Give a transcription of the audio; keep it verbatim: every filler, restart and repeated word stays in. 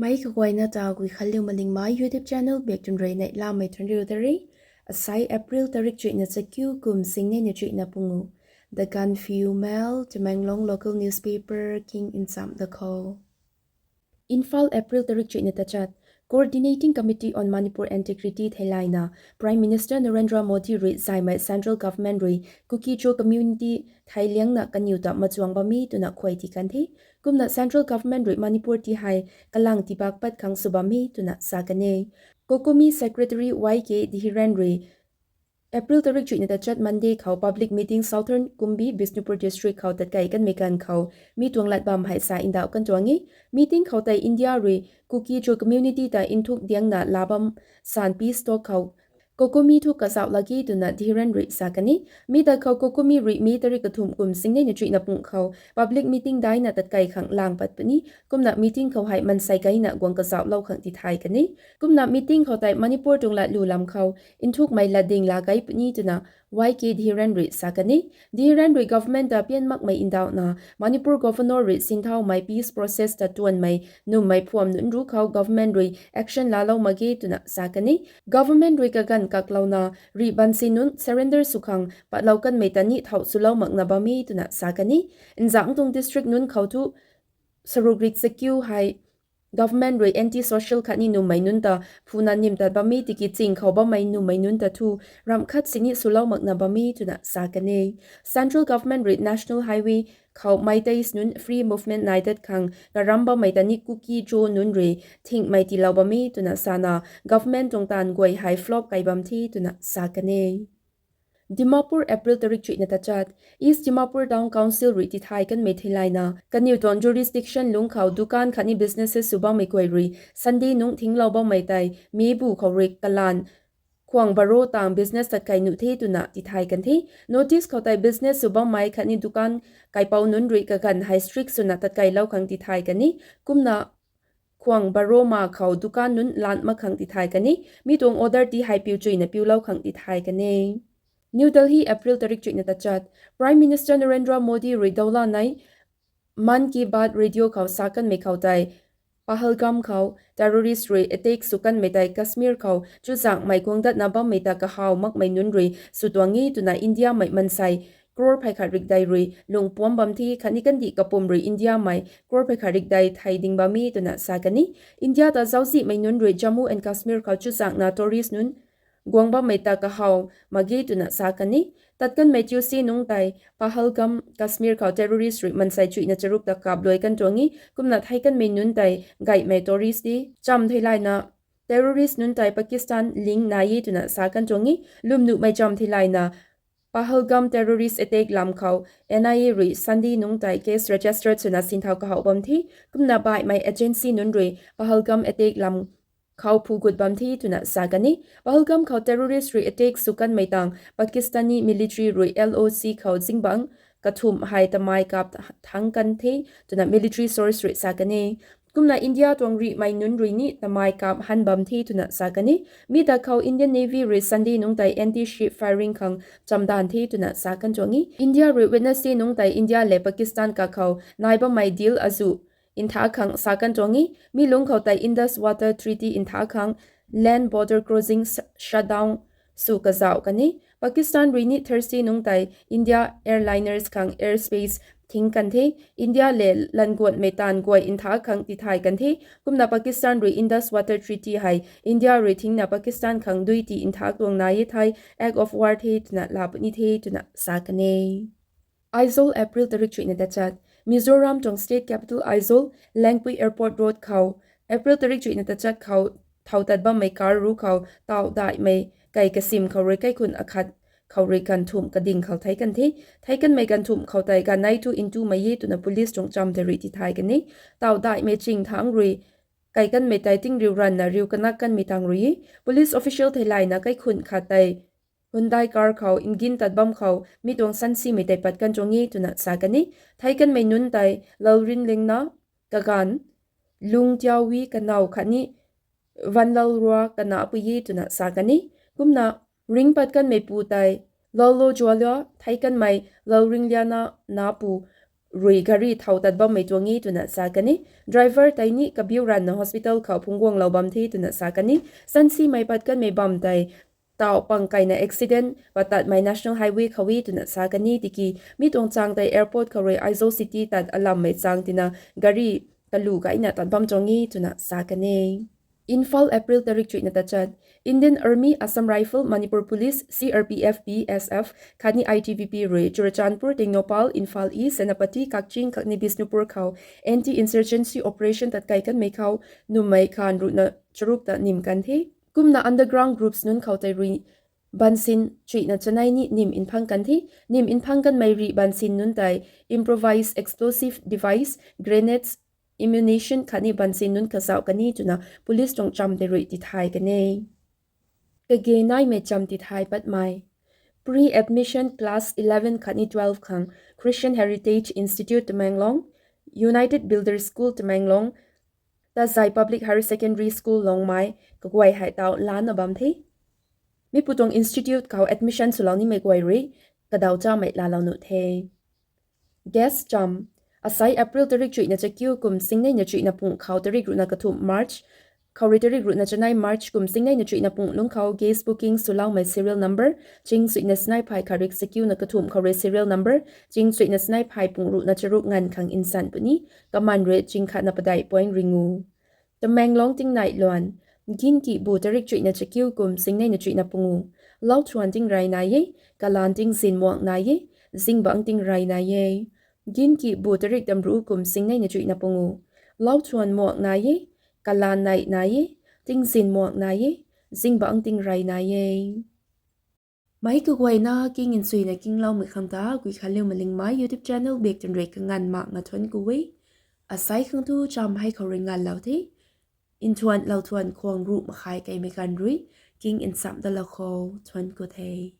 Mei kaguayna ta Guikhanliu Malingmei YouTube channel biak tun rui neihlamei thuanriu ta re. Asai April tarik chuihna chakiu kum singnei na chuihna pungu. The Gaanphiu Mail, Tamenglong local newspaper king ncham da khou. Imphal, April tarik chuihna tachat. Coordinating Committee on Manipur Integrity theilayna Prime Minister Narendra Modi rui zaymei Central Government rui Kuki-Zo community theiliangna kaniw ta machuang bam e twna khuay ti kan the. Kumna Central Government rui Manipur ti hei kalang tibak pat khang sw bam e twna sa kan e. COCOMI Secretary Y K Dhiren rui April tarik chuihna tachat Monday khou public meeting Southern Kumbi Bishnupur District khou tatkei kanmei ganv khou mi tuang lat bam hei sa ndauh kan tuang e. Meeting khou tei India rui Kuki-Zo community ta nthuk diangna la bam san peace talk khou COCOMI thu kazauh lak e twna Dhiren rui sa kan e. Mi ta khou COCOMI rui May tarik kathumh kum singnei na chuihna pung khou public meeting daina tatkei khang lang pat puni. Kumna meeting khou hei mansei kaina guang kazauhlou khang tithay kan e. Kumna meeting khou tei Manipur tuang latlu lam khou nthukmei latding la kai puni twna Y K Dhiren rui sa kan e. Dhiren rui government ta pian makmei ndauhna Manipur Governor rui sinthaumei peace process ta tuanmei nummei phuam nunc ru khou government rui action laalou mak ge twna sa kan e. Government rui kaganv kaklouna rih bansi nunc surrender sw khang patlou kanmei ta ni thau swlou makna bam e twna sa kan e. Nzangc tuang district nunc khou thu saruk rik chakiu hei government rui anti-social khatni nummei nunc ta phuna nim tat bam e, tiki ching khou bammei nummei nunc ta thu ramh khat sini swlou makna bam e twna sa kan e. Central Government rui National Highway khou Meiteis nunc free movement nai dat khang karam bammei ta ni Kuki-Zo nunc rui thingmei tiilou bam e twna sana government tuang taanv guay hei flop kai bam the twna sa kan e. Dimapur, April tarik chuihna tachat. East Dimapur Town Council rui tithay kanmei theilayna kaniw tuang jurisdiction lungc khou dukan khatni businesses sw bammei guay rui Sunday nungc thinglou bammei tei mebu khou rui kalan khuang baro tang business tatkei nuh the twna tithay kan the. Notice khou tei business sw bammei khatni dukan kaipouc nunc rui kaganv hei strict swna tatkeilou khang tithay kan e. Kumna khuang baro ma khou dukan nunc lan mak khang tithay kan e. Mi tuang order ti hei piu chuina piulou khang tithay kan e. New Delhi, April tarik chuihna tachat. Prime Minister Narendra Modi rui dawla nei Mann Ki Baat radio khou sa kanmei khou tei Pahalgam khou terrorist rui attack sw kanmei tei Kashmir khou chuzaenghmei guang datna bammei ta kahaw makmei nunc rui sw tuang e twna Indiamei mansei crore phey khat rikdei rui lungpuam bam the khatni kandih kapwm rui Indiamei crore phey khat rikdei thei ding bam e twna sa kan e. India ta zauczihmei nunc rui Jammu and Kashmir khou chuzaenghna tourist nunc guang bammei ta kahaw mak ge twna sa kan e. Tat kanmei Tuesday nungc tei Pahalgam, Kashmir khou terrorist rui mansei chuihna charuk ta kapluai kan tuang e. Kumna thei kanmei nunc tei gaymei tourist ti cham theilayna terrorist nunc tei Pakistan link nai e twna sa kan tuang e. Lwmnuhmei cham theilayna Pahalgam terrorist attack lam khou N I A rui Sunday nungc tei case registered swna sinthau kahaw bam the. Kumna baihmei agency nunc rui Pahalgam attack lam khou phu gut bam the twna sa kan e. Pahalgam khou terrorist rui attack sw kanmei tang Pakistani military rui L O C khou zingbangc kathumh hei tamei kap thangc kan the twna military source rui sa kan e. Kumna India tuang rihmei nunc rui ni tamei kap han bam the twna sa kan e. Mi ta khou Indian Navy rui Sunday nungc tei anti-ship firing khang chamdan the twna sa kan tuang e. India rui Wednesday nungc tei India le Pakistan kakhou nai bammei deal azuh ntha khang sa kan tuang e. Mi lungc khou tei Indus Water Treaty ntha khang land border crossing shutdown sw kazauh kan e. Pakistan rui ni Thursday nungc tei India airliners khang airspace thing kan the. India le languatmei taanv guay ntha khang tithay kan the. Kumna Pakistan rui Indus Water Treaty hei India rui thingna Pakistan khang dui ti ntha tuang nai e thei act of war the twna la puni the twna sa kan e. Aizawl, April tarik chuihna tachat. Mizoram tuang state capital Aizawl, Lengpui Airport Road khou April tarik chuihna tachat khou thau tat bammei car ru khou tau daihmei kai kasim khou rui kaikhun akhat khou rui ganvthumh kading khou thei kan the. Thei kanmei ganvthumh khou tei ganv nei thu ntumei e twna police tuang cham tei rui tithay kan e. Tau daihmei ching thangc rui kai kanmei tei tingriu ranvna riu kanak kanmei tang rui e. Police official theilayna kaikhun khat tei Hyundai car khou engine tat bam khou mi tuang sansimei tei pat kan tuang e twna sa kan e. Thei kanmei nunc tei Lalrinlingna kaganv, Lungtiawi kanow khatni Vanlalrua kanapui e twna sa kan e. Kumna ring pat kanmeipu tei Lallojuala thei kanmei Lalringliana napu rui gari thau tat bammei tuang e twna sa kan e. Driver tei ni kabiu ranvna hospital khou phungc guanglou bam the twna sa kan e. Sansimei pat kanmei bam tei tau pang kaina accident pat tatmei National Highway khou e twna sa kan e. Tiki mi tuang chang tei airport khou rui Aizawl City tat alammei chang tina gari kalu kaina tat bam tuang e twna sa kan e. Imphal, April tarik chuihna tachat. Indian Army, Assam Rifle, Manipur Police, C R P F, B S F khatni I T B P rui Churachandpur, Tengnoupal, Imphal East, Senapati, Kakching khatni Bishnupur khou anti-insurgency operation tat kai kanmei khou nummei khan ruhna charuk ta nim kan the. Kumna underground groups nunc khou tei rui bansin chuihna chanei ni nim mphang kan the. Nim mphang kanmei rih bansin nunc tei improvised explosive device, grenades, ammunition khatni bansin nunc kazauh kan e twna police tuang cham tei rui tithay kan e. Kage naimei cham tithay patmei. Pre-admission class eleven khatni twelve khang Christian Heritage Institute Tamenglong, United Builders School Tamenglong, Tazai Public Higher Secondary School Longmai kaguay hei tau lana bam the. Mi pu tuang institute khou admission swlou nimei guay rui kadaw chamei laalou nuh the. Guest cham. Asai April tarik chuihna chakiu kum singneina chuihna pung khou tarik ruhna kathumh March khou rui tarik ruhna chanei March kum singneina chuihna pung lungc khou guest booking swloumei serial number ching chuihna sinei phay kharik chakiuna kathumh khou rui serial number ching chuihna sinei phay pung ruhna charuk nganv khang nsan puni. Kaman rui ching khatna padeih point ringu. Tamenglong tingnai luan. Ginki bu tarik chuihna chakiu kum singneina chuihna pungu. Lauthuan tingrey nai e, kalan tingzin muak nai e, zingbangc tingrey nai e. Ginki bu tarik tamru kum singneina chuihna pungu. Lauthuan muak nai e, kalan nei nai e, tingzin muak nai e, zingbangc tingrey nai e. Meic kaguayna king nchuina kingloumei khang ta Guikhanliu Malingmei YouTube channel bak twn rui kanganv makna thuanc ku e. Asai khang tu cham hei khou rui nganvlou the. Nthuan lauthuan khwang ruh makhai keimei ganv rui king nchamh dalou khou thuanc ku the.